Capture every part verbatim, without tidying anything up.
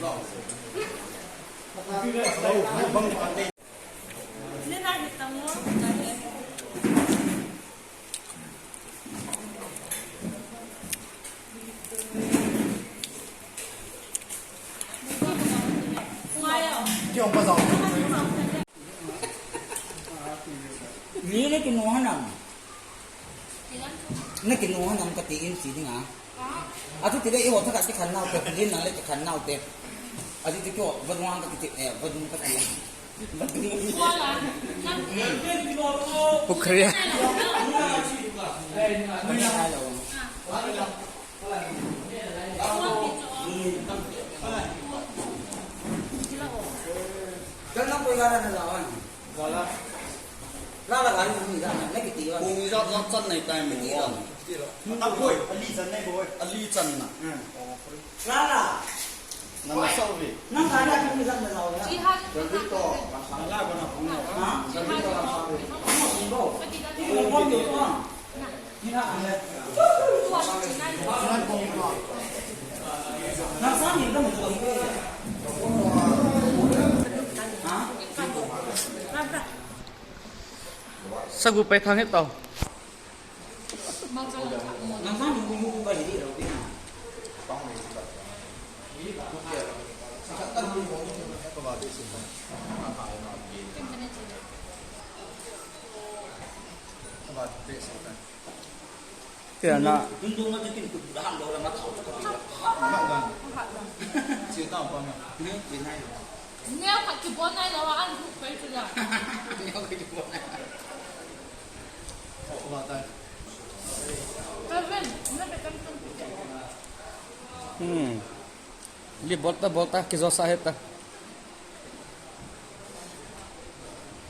Ni na kinu hanam. Na kinu hanam kati in si dinga. Atu tile i ho thaka ti khan nau te, lin na le ti khan nau te. Atu ti ko vadung ka ti, eh, vadung ka ti. Vadung. Pukhri. Dal na koi gara na lawan. Lala. Lala gari ni da na kiti wa. Kung ija na chan nai time mo. Kiti la. Mata boy, ali chan nai boy. Ali chan na. Hmm. Lala. Na na sa wi. Nang gari ni da na lawan. Jihad. Jaldi to. Lala bana kung na. Ha? Jaldi to la sa wi. Kung na kung ko. Kung ko ko. Sagu pai thang hito. Tia na. Nia khat kibol nai lo, an hu pai chu la. Kevin, na pe tam tam. Hmm. Li bolta bolta kijo sa heta.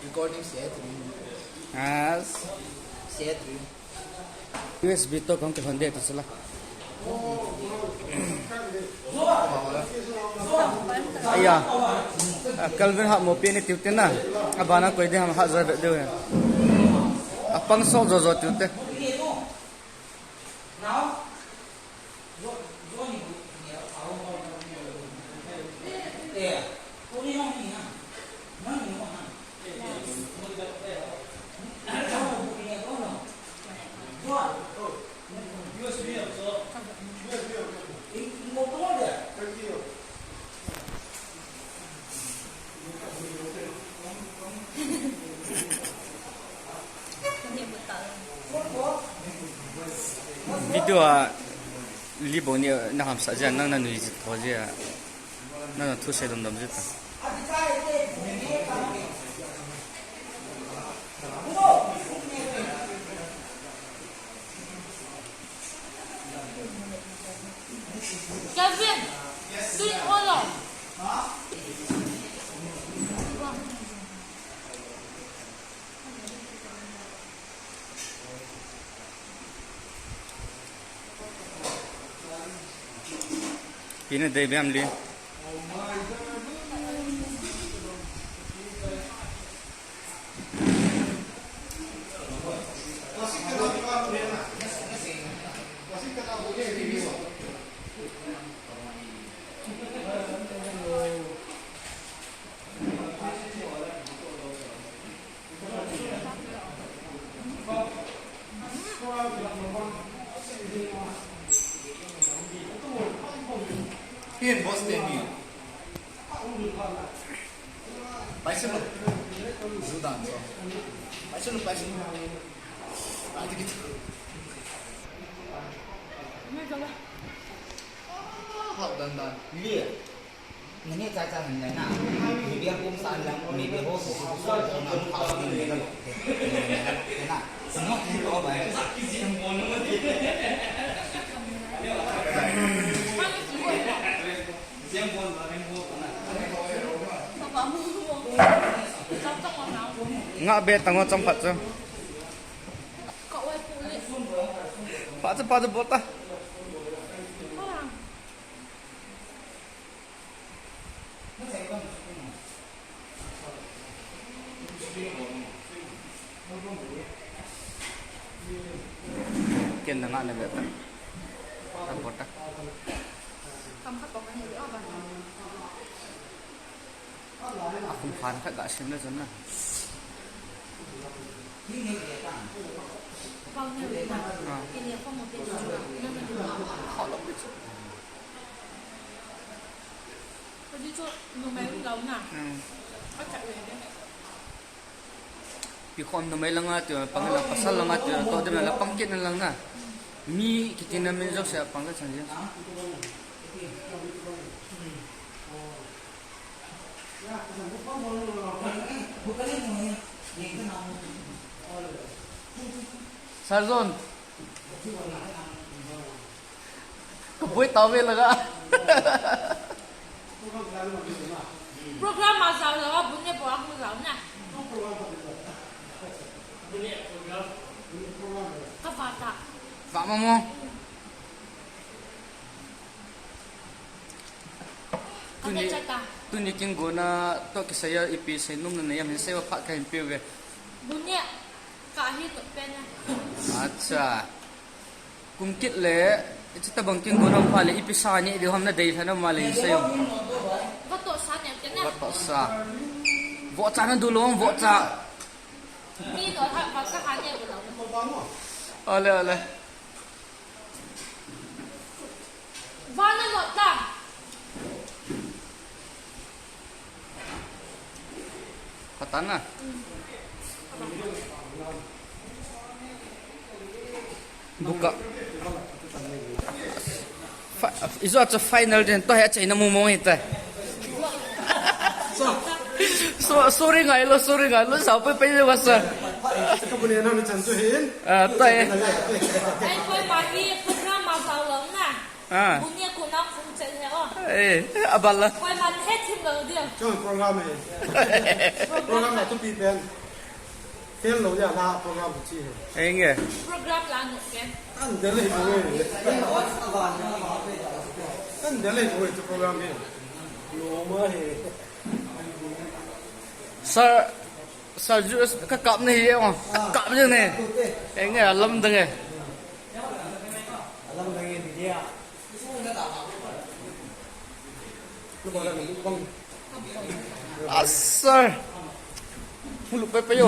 Recording set ri. As. Set ri. U S B to kong ke honde to sala. Aya. Kelvin ha mo pe ni tiu te na. Abana koi de ham ha jo ve de. Apang so jo jo tiu te. Video a li bou ni na hamsah jia, nang na nui jit tho jia, nang na thu sei dom dom jia ta. Kevin, switch on lo. Pina dei bem li. Hin boss te ni. Paisa lo. Zudan so. Paisa lo, paisa lo. Ati kita. Hak dan dan. Lia. Nani cha cha nani na. Ni bia kum san lang, ni bia ho so so so na mu khau ni na. Na. Sino ni ko ba. Nga be tang o cham phat chu. Phat chu, phat chu bol ta. Ken na nga na be ta. Ta bol ta. Kam khat tong ani a ba. Akum khan khat ga sem le chun na. Pang ne le na. Ah. Kini a pang mo te chu. Kha lo bi chu. Kadi chu numei lo na. Hmm. A chat le de. Pi khom numei langa tu pang la, pasal langa tu to dem la pang kit na lang na. Mi kiti na min jok se pang la chan je. Sarzon. Ka boi tau ve laga. Program a jao lou a, bu ne bu a hung jao na. Ka va ta. Va ma mo. Ka Tuni, ve cha ta. Tuni kin gona to kisaya ipi sei nung na yam hin sei wa pha ka hin pe ve. Bu ne ka hi to pe na. Acha. Kum kit le, ichi tabang kin gona pha le, ipi sa ni di hom na dei thana ma le sei. Va to sa ne te na. Va to sa. Vo cha na du long, vo cha. Mi to ha, va ka ha ne du long. Ale, ale. Vana lo ta. Patana. Buka. Fa-, ijo cha final den to he cha ina mu mo ita. So, sorry ngai lo, sorry ngai lo, sao pe pe le wasa. Ka bu ne na ni chan chu hin. Ah, tai. Ai, koima hi program a jao lou na. Ah. Bu ne ko na phung chen he o. Eh, abala. Koima he thim lou dia. Chong program he. Program a tu pi pen. Tel lou dia la program chi he. Enge. Program la no ken. An de le bu he. An de le bu he tu program he. Lo ma he. Sir, Sir, ju-, ka kap na hi, eh, oh. Ka kap na hi. Eh, nge, alam dang eh. Ah, sir. Hung lut pai pai yo.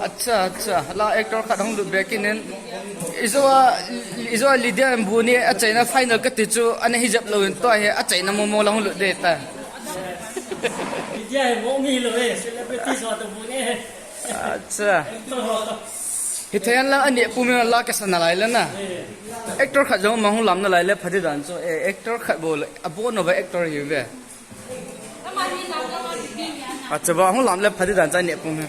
Acha, acha. La actor khat hung lut be kit in. Ijo a, ijo a Lydia bu ne achaina final kati chu, ana hijab lou in to he, achaina mo mo la hung lut de ta. India hi mo mi lo eh, celebrity so to bu ne. Acha. Actor ho to. Hithei a la ani pum in la kasa nalai le na. Eh. Actor khat jong ma hung lam nalai le phadi dan chu. Eh, actor khat bol, abo no ba actor hi ve. Acha ba hung lam le phadi dan chu ani pum in.